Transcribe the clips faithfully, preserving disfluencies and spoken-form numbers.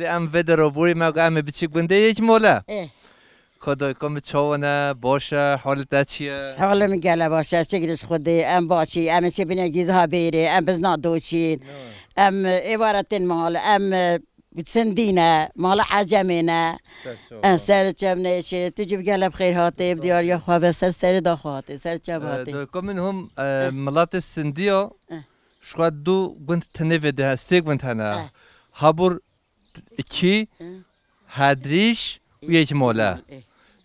Em vê de roborî me got em ê biçî gundê yek mole. Eh. Ka dayika min çawa ne, baş e, halê te çi ye? Halê min gele baş e, şikir ji Xwedê, em baş î, em ê çi binê gîzha bêrê, em bizna doşîn. Em êvara tên mal, em sindî ne, mala ecemê ne. Em ser çev neşê, tu cî bi gele bi xêr hatê, bi diyariya xwe ve ser serê da xwe hatê, ser çev hatê. Dayika min hûn, e, milatê sindiya, ji xwe du gund tenê vê de he, sê gund hene. Habur iki, Hedrîş û yek mole.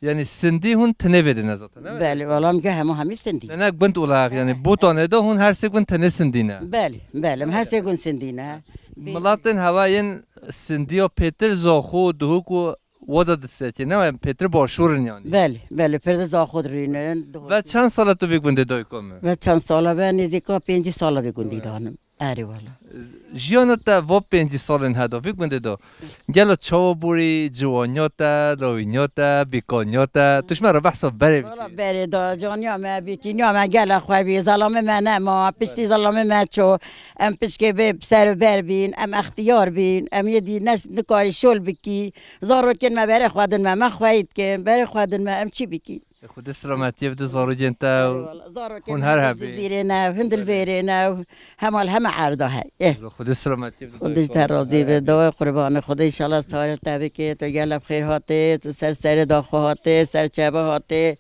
Yanî sindî hûn tenê vê de ne zaten, ne? Belê, wala min ge hema hemî sindî. Ne, ne, gund olarak, yanî Botanê de hûn her sê gund tenê sindî ne. Belê, belê, em her sê gund sindî ne. Milatên hewa yên sindiya pêtir Zaxo, Duhok û Wada disetî, ne? Em pêtir başûr in yanî. Belê, belê, pêtir Zaxo dirînin. Ve çend sala tu vê gundê dayika min? Ve çend sala, ve nêzîka pêncî sala vê gundî danim. Erê wala. Jiyana te va pêncî salên heda vê gundê de gelo çawa borî, ciwaniya te, lawîniya te, bîkaniya te? Tu ji me re behsa berê bikî. Wala berê da, caniya me, bîkîniya me gela xwe bî, zelamê me nema, piştî zelamê me ço, em piçkê bê ser û ber bîn, em extiyar bîn, em yê dî ne, nikarî şol bikî, zarokên me berê xwe din me, me xweyî dikin, berê xwe din me, em çi bikîn? Xwedê selametiyê bide zarokên te û hûn her hebî. Cizîrê ne, hûn dilbêrê ne, hemal heme erda hey. Eh. Xwedê selametiyê bide. Xwedê ji te razî be, daway qurbanê Xwedê, înşallah tarîx te bike, tu gele bi xêr hatê, tu ser serê da xwe hatê, ser çeve hatê.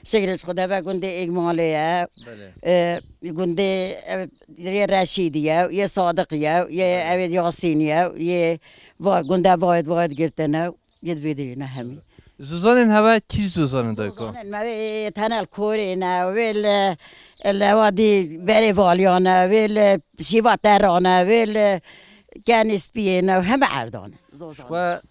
Şikir ji Xwedê ve gundê êk malê ye. Belê. Eh, gundê, eh, yê Reşîdî ye, yê Sadiq ye, yê Belê. Evê Yasîn ye, yê va-, gundê Vayet, Vayet girtine. Yê di vê derê ne hemî. Zozanên hewe kî zozanên dayiko? Zozanên me wê tenel korê ne, wê li, li wadî berê valiyane, wê li şîva terane, wê li kenê spiyê ne, heme erdane. Zozan. Xwe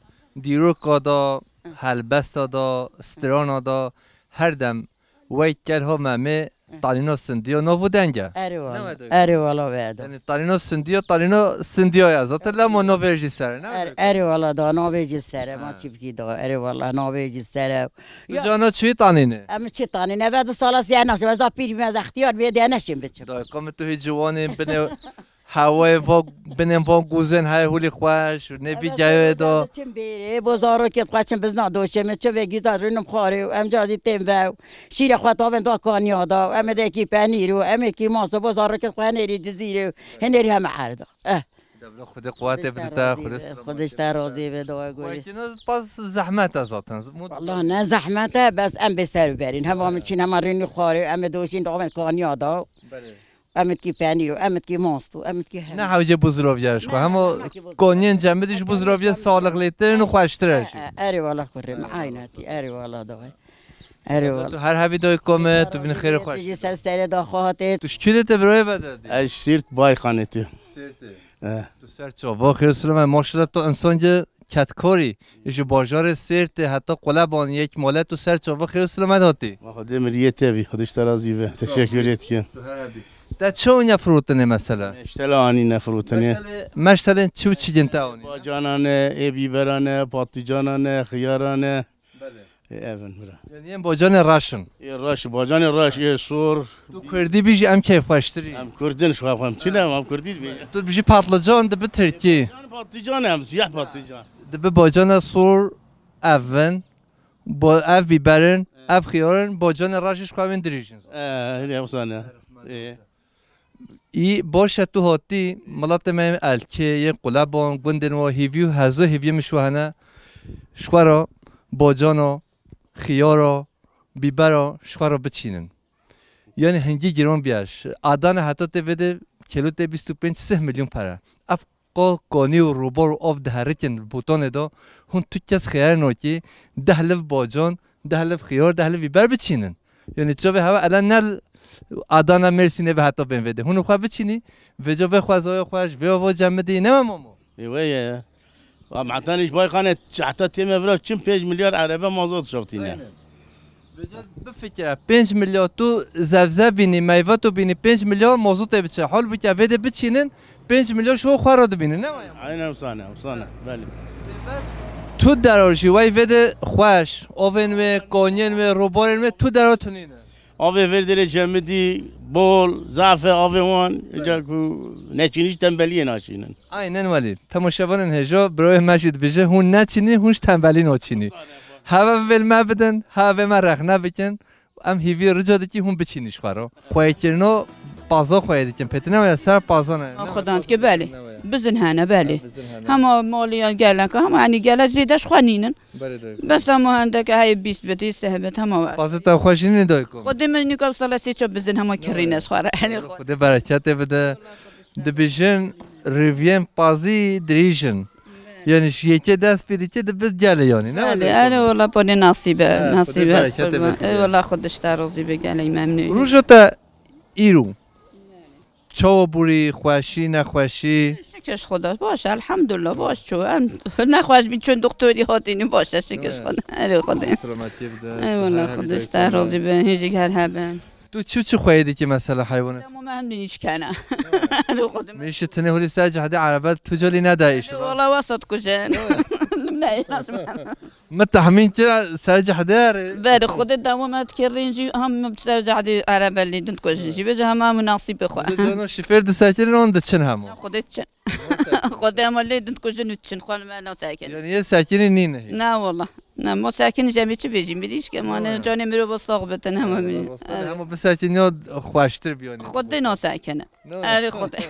dîroka da, helbesta da, strana da, her dem Wey kel ho memê tanîna sindiya nav û deng e. Erê wala. Erê wala wê da. Yanî tanîna sindiya, tanîna sindiya ye. Zaten lema navê jî ser e, ne? Erê wala da, navê jî ser e. Ma çi bikî da. Erê wala, navê jî ser e. Tu cana çi tanîne? Em çi tanîne? Ve du sala siye naşim. Ez da pîr bîm, ez extiyar bî, diye neşim biçim. Dayika min tu hî ciwanê binê Hewayê va binên van gozên heye holî xweş, nêvî geyê da. Çim bêrê, bo zarokê xwe çim bizna doşê min, çim vê gîza rûnim xwarê û em car dî tên ve û şîrê xwe tavên da kaniya da û em ê dekî penîr û em ê kî masa bo zarokê xwe hinêrî Cizîrê û hinêrî heme erda. Eh. Devlet Xwedê quwetê bide te, Xwedê selamet. Xwedê ji te razî be, dua gorî. Xwedê pas zehmet e zaten. Wallah ne zehmet e, bes em bê ser berîn. Hema min çîn, hema rûnî xwarê, em ê doşîn da kaniya da. Belê. Em dikin penîr û em dikin mast û em dikin her. Ne hewce buzroviya ji xwe. Hema koniyên cemidî ji buzroviya saliqlêtir in û xweştir e jî. Erê wala kurê min, aynetî. Erê wala daway. Erê wala. Tu her hebî dayiko me, tu bînî xêrê xweş. Tu jî ser serê da xwe hatê. Tu ji çi de te birayê vederdî? Ez ji Sêrt Bayxanê tê. Sêrtê. Eh. Tu ser çava xêr silame. Maşallah tu insan ki Kedkarî ji bajarê Sêrtê heta Quleban yek mole tu ser çava xêr û silamet hatî. Ma Xwedê miriyê te bî, Xwedê ji te razî be. Teşekkür etkin. Tu her hebî. Te çi aniye firotinê mesela? Meştele anîne firotinê. Meştele, meştelên çi û çi cin te anîne? Bacanan e, ê bîberan e, patlıcanan e, xiyaran e. Belê. Ê, ev in bira. Yanî yên bacanê reş in. Ê reş, bacanê reş, ê sor. Tu kurdî bî jî em keyfxweştirî. Em kurdin ji xwe xwe em çi ne, em kurdî dibê. Tu bijî patlıcan dibi tirkî. Patlıcan, patlıcan em, siyah patlıcan. Dibi bacana sor ev in, bo-, ev bîber in, ev xiyar in, bacanê reş ji xwe wên dirêj in. Ee, hîrê wisa ne. Ee. Î baş e tu hatî, miletê me yên Elkê, yên Quleban, gundên wa hîvî û hezo hîviyê min ji we hene. Ji xwe re bacana, xiyara, bîbera ji xwe re biçînin. Yanî hingî giran bîye. Adana heta tê vê de kêlo tê bîst û pênc sih milyon pere. Ev qa kanî û robar û av diherikin Botanê de, hûn tu kes xeyal nakî, deh liv bacan, deh liv xiyar, deh liv bîber biçînin. Yanî çavê hewa ele ne Adana, Mêrsînê ve heta bên vê de. Hûn xwe biçînî, vêca vê xwezaya xwe ji vê ava cemidî, ne me mamo? Ê, wê ye. Wa metanî ji Bayxanê ç-, heta tême vira çim pênc milyar erebe mazot şaftîne. Aynen. Vêca bifikire, pênc milyar tu zevze bînî, meyve tu bînî, pênc milyar mazotê biçe. Halbûkî vê de biçînin, pênc milyar şo xwe re dibînin, ne waya? Aynen, wisa ne, wisa ne. Belê. Bes tu dera jî wey vê de xweş, ovên wê, konyên wê, robarên wê, tu dera tunîne. Avê vê derê cemidî Bol, zaf e avê wan, ca ku neçînî jî tembeliyê naçînin. Aynen welî. Temaşevanên hêja, birayê me jî dibêje, hûn neçînî, hûn ji tembelî naçînî. Heve vê me bidin, heve me rexne bikin. Em hîvî rica dikî hûn biçînî ji xwe re. Xweyekirina paza xweyê dikin. Pêtine weye ser paza ne. Xudan dike belê. Bizin hene belê. Bizin hene. Hema maliya geleka, hema enî gele zêde ji xwe nînin. Belê dayko. Bes hema hendeke heye bîst bit, seh bit, hema we. Pazê te xwe jî nî dayko. Xwedê min nîka sala sê çar bizin hema kirîne ji xwe re. Enî xwe. Xwedê bereketê bide. Dibêjin rêviyên pazî dirêj in. Yani ji yekê dest pê dike dibe gelê yani. Ne Erê, wele erê wela ponê nasîbe, He, nasîbe Xwedê ez bereketê qurban. Bide. Ê wela Xwedê ji te razî be gelê memnûn. Roja te îro. Çawa borî, xweşî, nexweşî? Şikir Xweda, baş, elhamdulillah, baş çû. Em nexweş bî çûn doktorî hatînî baş e, şikir Xweda. Erê Xwedê. Selametiyê bide. Ê wela Xwedê ji te razî be, hêjî her hebe. Tu çi çi xweyê dikî mesela heywanat? Demo me hem nîşkene. Erê Xwedê. Min şi tenê holî ser cehde erebe tu calî nedayîş. Wala wasa dikujin. Ne yazma. Min tehmîn kir ser cehde erê. Berê Xwedê demo me dikir rîn jî hem ser cehde erebe lê din dikujin jî. Bêje hema münasîb xwe. Cano şifêr disekirin on diçin hema. Xwedê diçin. Xwedê hema lê din dikujin û diçin. Xwe me nasekin. Yani yê sekinî nîne. Na wala. Na, ma sekinî jemê çi bêjî? Mirîşke mane, canê mirov sax bitin hema mirî. Hema bisekinî xweştir bî yani. Xwedê nasekine. Erê Xwedê.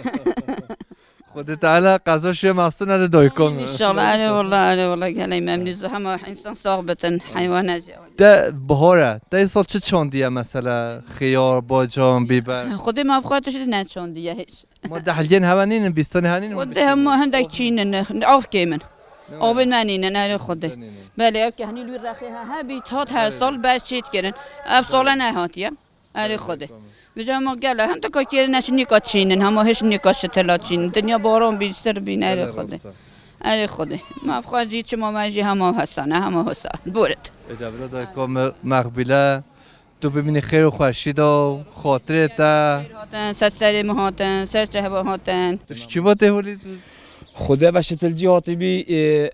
Xwedê Teala qeza şûye mastûr nede dayko min. İnşallah, erê wala, erê wala geley memnûn. Hema insan sax bitin, heywana jî. Te bihar e. Te îsal çi çandiye mesela? Xiyar, bacan, bîber? Xwedê me bi xwe tiştî neçandiye hiç. Ma dehliyên hewe nînin, bîstanê hewe nînin? Xwedê hema hindek çînin, av kêm in. Avên me nînin, erê Xwedê. Belê, ev ke henî lû rexê he, hebî hat her sal ber çê dikirin. Ev sala nehatiye. Erê Xwedê. Bêje hema gele, hindeka kêrine şi nîka çînin, hema hiş nîka şitila çînin. Dinya baran bî, sir bîn, erê Xwedê. Erê Xwedê. Me bi xwe jî çima me jî hema hesane, hema hesa. Borit. Ê de bila dayko me mexbîle. Tu bimînî xêr û xweşî de û xatirê te. Xêr hatin, ser serê min hatin, ser çehva hatin. Tu ji kî ve tê holî tu? Xwedê ve şitilcî hatibî, e,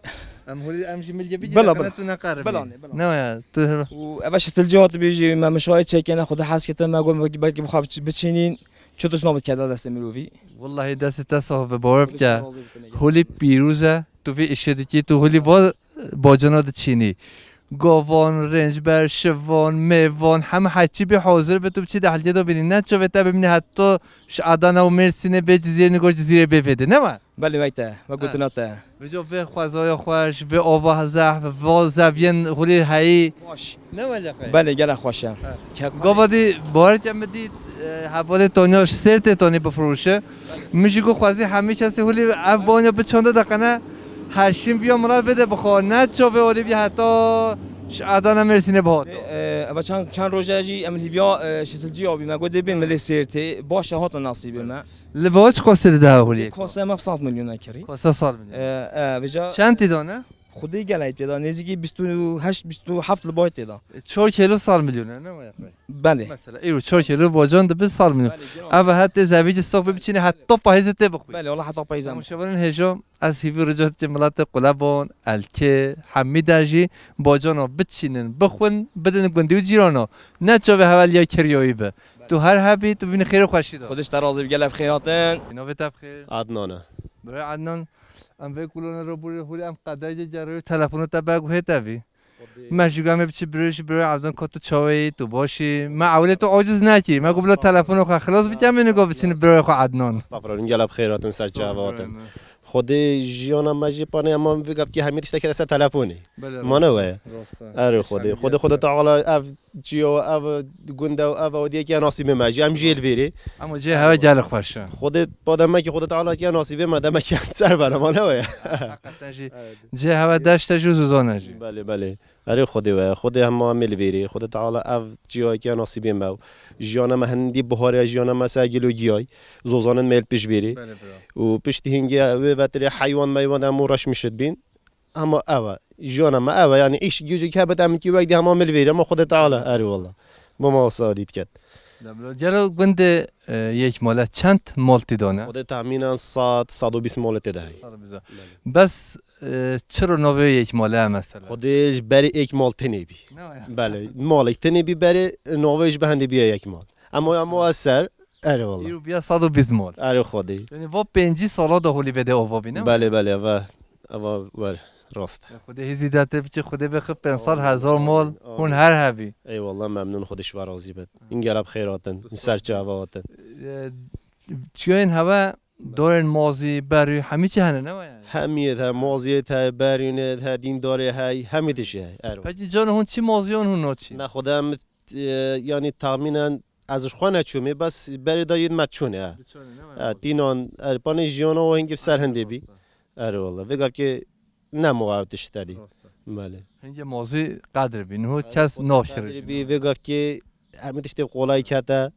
Em holî, em jî milgê bigî Bila, de bila. Tu neqeribî. Bila ne, bila. Ne ya, tu Û eve şitilcî hatibî jî me mişayê çêkene, Xwedê hez kete me got belkî bi xwe biç-, biçînîn, çi tu nabit keda destê mirovî. Wallahî destê te sax be, bawer bike. Holî pîroz e, tu vê işê dikî, tu holî va bacana diçînî. Gavan, rêncber, şivan, mêvan, heme heçî bê hazir be, tu biçî dehliyê de bînî. Ne çavê te bimînî heta ji Adana û Mêrsînê bê Cizîrê, nîgor Cizîrê bê vêdê, ne me? Belê, weyte, me gotina te. Vêca vê xwezaya xweş, vê ava zehf, va zeviyên holê heyî. Xweş. Ne wele xwe? Belê, gelek xweş e. Gava dî bawer ke min dît, e, hevalê Tonya ji Sêrtê Tonî bifiroşe. Min jî got xwezî hemî kesê holî ev banya bi çanda deqene her şîn biya milet vêde bixwe. Ne çavê olî bî heta ji Adana Mêrsînê bihat. E, eva çend, çend roje jî em hîviya, e, şitilcî abî me got dê bên milê Sêrtê. Baş e, hata nasîbê me. Li bo çi qasê dide holî? Qasê me bi sed milyon e kirî. Qasê sed milyon. E, e, vêca Çend tê dane? Xwedê gelek tê da, nêzîkî bîst û heşt, bîst û heft li bay tê da. E, çar kilo sed milyon e, ne waya xwe? Belê. Mesela, îro çar kilo bacan dibe sed milyon. Belê, gelo. Ev het tê zevî sax biçîne heta pahîzê tê bixwî. Belê, wala heta pahîzê. Temaşevanên hêja, ez hîvî rica dikêm miletê Qulebon, Elkê, hemî de jî bacana biçînin, bixwin, bidin gundî û cîrana. Ne çavê heweliya kiryoyî be. Tu her hebî, tu bînî xêr û xweşî de. Xwedê ji te razî be, gelek bi xêr hatin. Navê te bi xêr? Adnan e. Birayê Adnan, em vê kulana re borî holî em qederê gerê û telefona te berguhê te bî. Me jî got em ê biçî birê jî birayê Adnan ka tu çawê yî, tu baş î. Me ewilê tu aciz nekî. Me got bila telefona xwe xilas bike, em ê nîka biçîn birayê xwe Adnan. Estağfurullah, gelek bi xêr hatin, ser çava hatin. Xwedê jiyana me jî panê, em vê gavkî hemî tiştekî ser telefonê. Belê, mane rast e, weye. Rast e. Erê Xwedê. Xwedê, Xwedê Teala ev çiyo, ev gund e, ev odiyekî ya nasîbê me jî. Em jî yê li vêrê. Ama cihê hewe gelek xweş e. Xwedê pa demekî Xwedê Teala kî ya nasîbê me, demekî em ser bere, mane weye. Heqeten jî. Cihê hewe deşt e jî û zozan e jî. Belê, belê. Erê Xwedê we, Xwedê hema em ê li vêrê. Xwedê Teala ev çiyayekî ya nasîbê me û jiyana me hindî bihar e, jiyana me ser gel û giyay, zozanin me li pişt vêrê. Belê bira. Û piştî hingê wê vetirê heywan meywan em û reş mişit bîn. Hema ev e. Jiyana me ev e. Yanî îş gücük hebit em kî wek dî hema em ê li vêrê. Hema Xwedê Teala. Erê wala. Bo me wesa dît ket. Gelo gundê, e, Yekmale çend mal tê dane? Xwedê tahmînan sed, sed û bîst malê tê de heye. Sed û bîst. Bes, e, çiro navê Yekmale mesela? Xwedê ji berê êk mal tenê bî. Ne ya? Belê, malek tenê bî berê, navê ji bi hendê bîye Yekmal. Ema ya ma ez ser, Erê wala. Îro biya sed û bîst mol. Erê Xwedê. Yani va pêncî sala da holî vede ava bîne. Belê, belê, eva, eva wer, rast. Xwedê hêzî de te bike, Xwedê bixi pênc sed hezar mol, amin, hûn her hebî. Eyvallah, memnun, Xwedê ji we razî be. Hingela bi xêr hatin, ser çava hatin. E, çiyayên heve, dorên mazî, berû, hemî çi hene, ne wa yani? Hemî yê he, maziyê he, berûnê he, dîndarê he, hemî tiştê he, ero. Peki can hûn çi maziyan hûn naçî? Ne Xwedê em, e, yani tahmînen ez ji xwe neçûmê, bes berê da yêd me çûne he. Diçûne, ne wa yani? He, tînan, erpanê jiyana o hingê ser hindê bî. Ero wala. Vê gavkê nemo ew tişt te dî. Rast e. Belê. Hingê mazî qedir bî. Niho kes naxirî. Qedir bî, vê gavkê hemî tiştê qolay kete.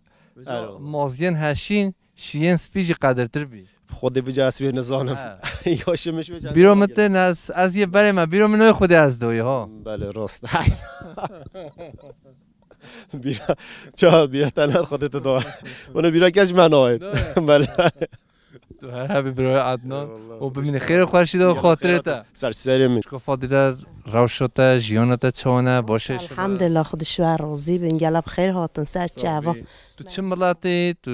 Ero. Mazgên heşîn, şiyên spî jî qedirtir bî. Xwedê bica ez wê nizanim. Ha. Yaşım hiç bica. Bîro min tê ne, ez, ez yê berê me, bîro min wê Xwedê ez doyê ha. Belê, rast. Bîra, ça, bîra te ne Xwedê te da. Onu bîra keç me nayet. Belê. Tu her hebî biro Adnan. Eyvallah. Û bimîne xêr û xweşî de û xatirê te. Ser serê min. Şiko Fadîle, rewşa te, jiyana te çawa ne, baş e? Elhamdulillah, Xwedê ji we razî bin. Gela bi xêr hatin, ser çava. Tu çi miletî? Tu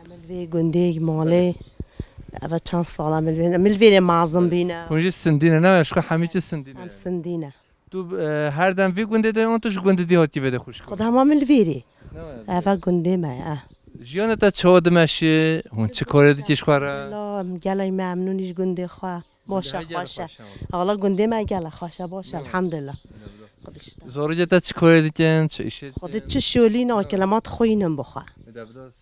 milvê gundê malê. Eva çend sala milvê, milvêrê mezin bîne. Hûn jî sindî ne, ne? Şiko hemî çi sindî ne? Em sindî ne. Tu, e, her dem vî gundê de yon, tu ji gundê dî hatî vê de xwişko? Xwedê hema min li vîrî. Ne were? Eva gundê me ye. Jiyana te çawa dimeşî? Hûn çi karê dikî ji xwe re? Wela, em gelek memnûn ji gundê xwe. Baş e, xweş e. Wela gundê me gelek xweş e, baş e, elhamdulillah. Zarokê te çi karê dikin? Çi îşê dikin? Xwedê çi şolî nakin, lema dixwînin bi xwe.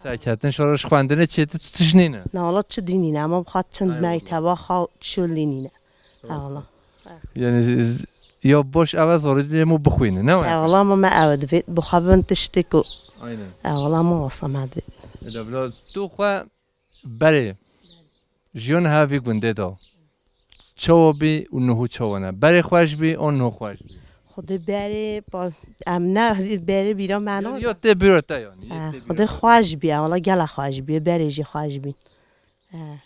Serketin şoro ji xwendinê çêtir tu tişt nîne? Na, wela çi dî nîne, ema bi xwe çend mekteba xwe şol dî nîne. Ewla. Yani z- z- ya baş ev zarî lê mu bixwîne, ne were? Ewla ma me ew divêt, bi xwe bin tiştê ku. Aynen. Ewla ma wasa me divêt. Ede bila tu xwe berê jiyan hevî gundê da. Çawa bî û nuhu çawa ne? Berê xweş bî û nuhu xweş bî. Xwedê berê, pa- em ne berê bîra me nade. Ya tê bîra te yani. Xwedê xweş bî, ewla gela xweş bî, berê jî xweş bî. He.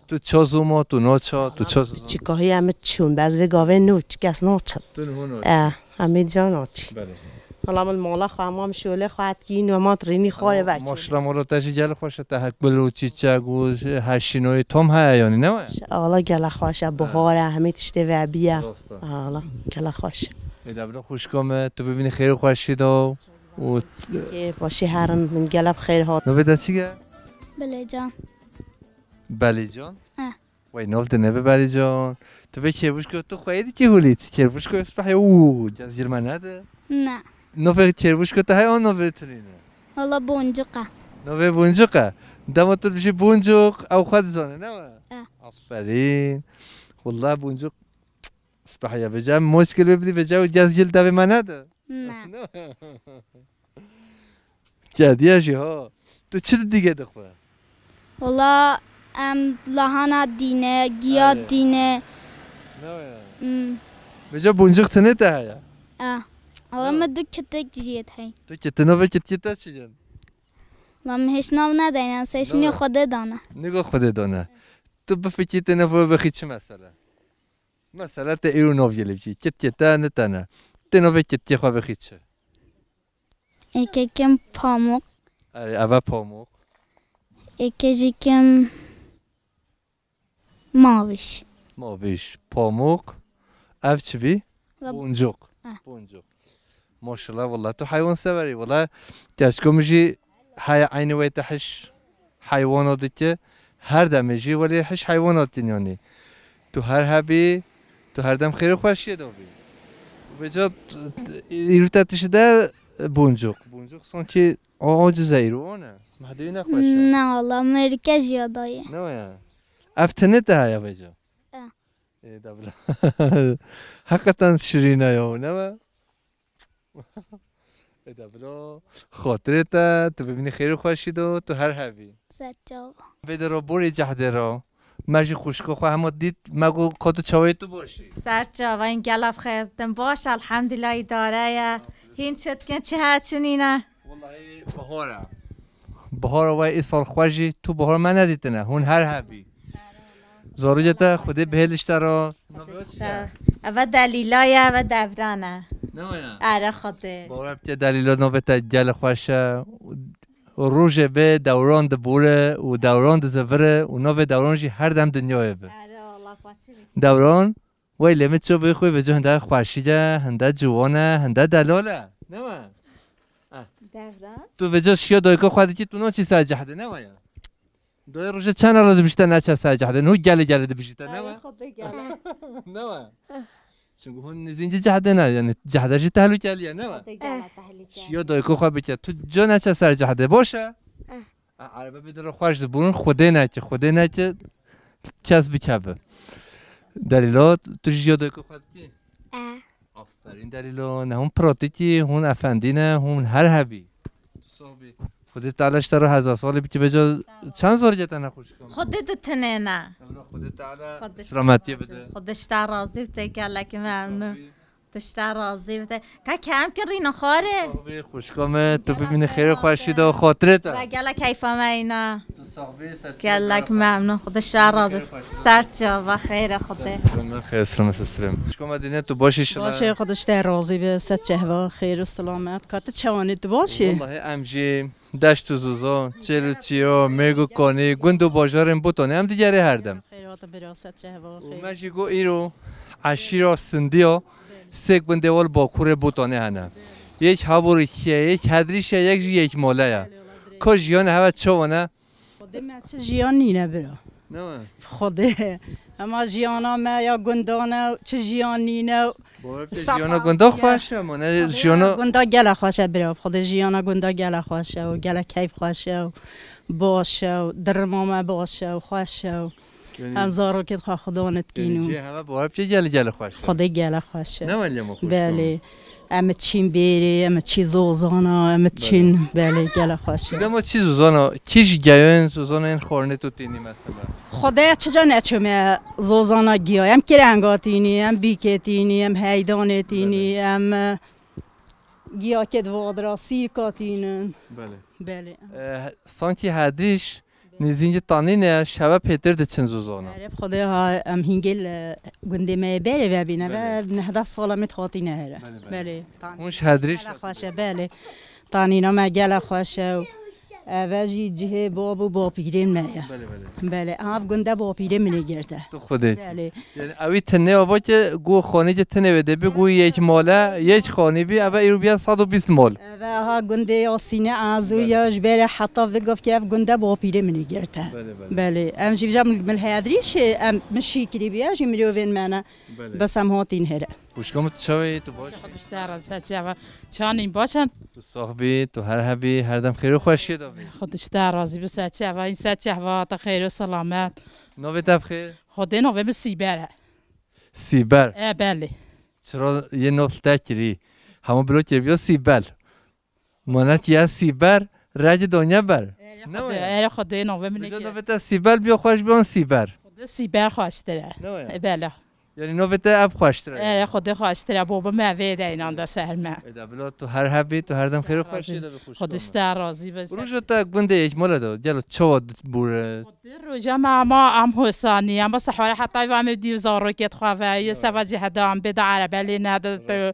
Tu ça zû ma, tu naça, tu ça zû? Çikahî em çûn, bez vê gavê nû, çi kes naçin. Tu niho naçî? E, em ê ca naçî. Belê. Wela min mala xwe, em şolê xwe etkîn, we mat rînî xwarê ve. Maşallah, mala te jî gel xweş e, te hek gul û çîçek û heşînoyê tom heye yani, ne we? Wela gela xweş e, bihar e, hemî tiştê ve biye. Rast e. Wela gela xweş. Ê de bila xwişka me, tu bibînî xêr û xweşî de û. Kê başî herin, min gela bi xêr hat. Navê te çi ye? Belê can. Belê can? He. Wey, nav de nebe Belê can. Tu vê kêrvuşko tu xweyê dikî hulî, çi kêrvuşko spehê û cezgir me nede? Ne. Navê kêrvuşko te heye an navê tu nîne? Wela Boncuk e. Navê Boncuk e. Dema tu dijî Boncuk, ew xwe dizane, ne we? E. Aferîn. Wela Boncuk spehê ye. Vêca em moşkil bê bidî, vêca û cezgir devê me nede? Ne. Kediye jî ha. Tu çi didî gê dixwe? Wela em lahana dîne, giya dîne. Ne ya? Hmm. Vêca Boncuk tine te heye? A. Wela min du kitik jî yê hey. Tu kitin, navê kitikê te çi jin? Wela min hêş nav nedayne, se şinê Xwedê dane. Nigo Xwedê dane. Tu bifikî tê navê bixî çi mesele? Mesela te îro nav yê lê bikî. Kitikê te ne tene. Tê navê kitikê xwe bixî çi? Êkê kim Pamuk. Erê, eve Pamuk. Êkê jî kim Maviş. Maviş, Pamuk. Ev çi bî? Boncuk. Boncuk. Maşallah, wela tu heywan severî. Wela keçko min jî heye eynî wey te hiş heywana dike. Her demê jî welê hiş heywana dinyanî. Tu her hebî, tu her dem xêr û xweşiyê de bî. Vêca îro te tişi de Boncuk. Boncuk sankî a, acize îro, wan e? Mehdewî ne xweş e? Ne, wela Amerîka jî ya dayê. Ne waya? Ev tenê te heye vêca? E. Ê, de bila. Heqeten şirîn e ya, ne we? Ê, de bila. Xatirê te, tu bibînî xêr û xweşî do, tu her hebî. Ser çava. Vê de ro borê cehdê ro. Me jî xwişko xwe hema dît, me got, ka tu çawê tu baş î. Ser çava, hingela bi xêr hatin, baş, elhamdulillah, îdare ye. Hîn çi dikin, çi heye, çi nîne? Wellahî bihar e. Bihara we îsal xweş jî, tu bihar me nedîtine, hûn her hebî. Zarokê te, Xwedê bihêl ji te re. Navê te çi ye? Eve Delîla ye, eve Devran e. Ne waya? Erê Xwedê. Bawer bike Delîla navê te gelek xweş e. rojê bê dewran dibûre û dewran dizivire û navê dewran jî her dem dinyayê be. Erê, Allah paçê bike. Dewran, wey lê min ço bê xwe veco hinde xweşî ye, hinde ciwan e, hinde delal e. Ne we? Devran. Tu veco şiya dayika xwe dikî, tu naçî ser cehdê, ne we ya? Doyê roje çend ala dibişte neçe ser cehdê. Nû gelê gelê dibijîte, ne we? Ay, Xwedê gele. Ne we? Çünkü hûn nizîncî cehdê ne, yani cehde jî tehlûkeliye, ne we? Xwedê gele tehlûke. Şiya dayika xwe bike. Tu ca neçe ser cehdê. Boş e? Eh. E, erebe bê dira xweş dibûn. Xwedê neke, Xwedê neke kes bikeve. Delîlo, tu jî ya dayika xwe dikî? Eh. Aferîn Delîlo, ne hûn pratîkî, hûn efendî ne, hûn her hebî. Tu sax bî. Xwedê Teala ji te re hezar salî bike, beca çend zarokê te ne xwişk e? Xwedê di tenê ne. Evla Xwedê Teala Xwedê selametiyê bide. Xwedê ji te razî bite, gelek memnun. Tu ji te razî bite. Ka kerem kirîne xwarê. Sax bî, xwişka me, tu bimîne xêr û xweşî de û xatirê te. Ve gelek keyfa me îna. Tu sax bî, ser Gelek memnun. Xwedê ji te razî. Ser çava, xêr e Xwedê. Xwişka me dîne, tu baş î şima? Baş e, Xwedê ji te razî be, ser çehva, xêr û selamet. Ka tu çawanî, tu baş î? Wellahî em jî deşt û zozan, çêl û çiya, mêrg û kanî, gund û bajarên Botanê, em digerê her dem. Xêr hate bira, ser çehva, xêr. Û me jî got îro eşîra Sindiya, sê gundê wal bakurê Botanê hene. Yek Haburîkiye, yek Hedrîşe, yek jî Yekmale ye. Ka jiyan heve çawa ne? Xwedê me çi jiyan nîne bira. Ne we? Xwedê. Hema jiyana me ya gundan e, çi jiyan nîne. Bawer bike jiyana gunda xweş e, ma ne jiyana gunda gele xweş e bira. Xwedê jiyana gunda gele xweş e û gele keyf xweş e û baş e û dirima me baş e û xweş e û Em zarokêt xwe xudan dikîn û cihê heve bawer bike gel gel xweş e. Xwedê gel xweş e. Ne weliye ma xweş. Belê. Em çîn bêrê, em çî zozana, em çîn, belê, gel xweş e. Dema çî zozana, kî ji geyan zozana yên xwarinê tu tînî mesela? Xwedê çica neçûme zozana giya. Em kirenga tînî, em bîkê tînî, em heydanê tînî, em, e, giyakêt vadira, sîrka tînin. Belê. Belê. E, sankî hedrîş Nêzîngî tanîne şeve pêtir diçin zozana. Erê, bi Xwedê ha em hîngê li gundê me yê berê vebîne ve nehda sala me hatîne here. Belê, belê. Belê, tanî. Hûn ji hedrî gele xweş e, belê. Tanîna me gele xweş e. Eve jî cihê bab û bapîrên me ye. Belê, belê. Belê, ev gunde bapîrê min ê girte. Tu Xwedê. Belê. Yani ewî tinê ava ki gu xanî ki tinê wê de bi gu yek male, yek xanî bi, eve îro biya sed û bîst mal. Eve ha gundê Yasîne ez û ya ji berê heta vê gavkê ev gunde bapîrê min ê girte. Belê, belê. Belê. Em jî vîja min, min hedrîşê, em min şîkirî biya jî mirovên me ne. Belê. Bes em hatîn here. Xwişka min tu çawa yî, tu baş? Xwedişte razet çava. Çanîn başan. Tu sax bî, tu her hebî, her dem xêr û xweşiyê de bî. Xwedişte razî bi ser çava, în ser çehva te xêr û selamet. Navê te bi xêr? Xwedê navê min Sîber e. Sîber. E, belê. Çira yê not te kirî? Hema blokê biyo Sîbel. Mana ki ya Sîber, regi donya ber. Erê Xwedê, erê Xwedê navê min. Bijo navê te Sîbel biyo xweş biyon Sîber. Xwedê Sîber xweştir e. Ne ya? E, belê. Yani navê te ev xweştir e. Erê Xwedê xweştir e, baba me vê de inan de ser me. Eda bilo tu her hebî, tu her dem xêr û xweşî de bi xweş. Xwedê ji te razî be. Roja te gundê Yekmale de, gelo çawa bûre? Di roja me ama em hosanî, ama sehwara heta va me dî zarokê xwe ve, yê seva cihda em bê de erebe lê ne de,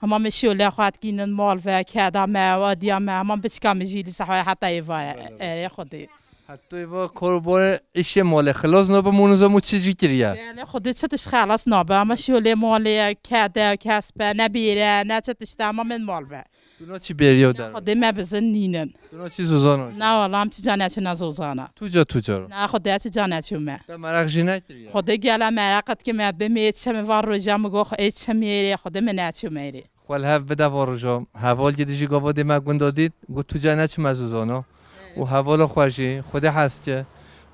ama me şole xwe dikînin mal ve, keda me, wadiya me, ama biçika me jî lî sehwara heta ê va, erê Xwedê. Heta ê va kor bore işê male, xilas no bi munuza mu çi jî kiriye. Belê Xwedê çi tiş xelas nabe, ama şole male, kede, kesbe, ne bîre, ne çi tişte, ama min mal ve. Tu na çi bêriya der? Xwedê me bizin nînin. Tu na çi zozano? Na wala, em çi ca neçûna zozana. Tu ca, tu ca ro? Na Xwedê çi ca neçûme. Te meraq jî nekiriye? Xwedê gela meraq et ki me bimê çi me va roja mi go, ê çi mêrê, Xwedê me neçûme rê. Xwel hev bide va roja. Heval gidi jî gava dê me gunda dît, got tu ca neçûme zozano. Û hevala xwe jî, Xwedê hez ki.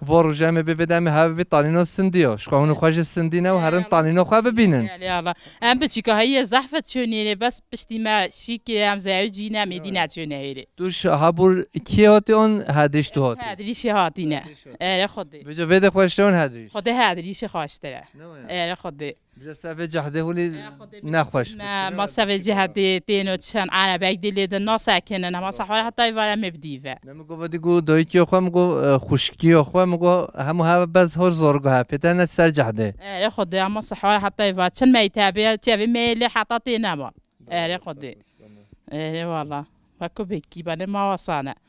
Va roja me bê bide me hev bê tanîna sindiya. Şka hûn xwe jî sindîne û herin tanîna xwe bibînin. Belê Allah. Em biçîka heye zehfet çûnê rê, bes piştî me şîkê em zewicîne, em êdî neçûne hêrê. Tu ji Habûr kê hatî an Hedrîş tu hatî? Hedrîşê hatîne. Erê Xwedê. Vêca vê de xweştir an Hedrîş? Xwedê Hedrîşê xweştir e. Ne waya? Erê Xwedê. Vêca sevê cehdê hûlî nexweş. Me, ma sevê cehdê têno çend erebek dilê de nasekinin, ama sehwara heta êvara me bidîve. Ne mi go vedî go dayikê xwe mi go, e, xwişkî xwe mi go hemû heve bez hor zor go hepê te ne ser cehdê. Erê Xwedê, ama sehwara heta êvara çend meytebe, çevê me lê heta tê nema. Erê Xwedê. Erê wala. Weko bêkî bane ma wasane.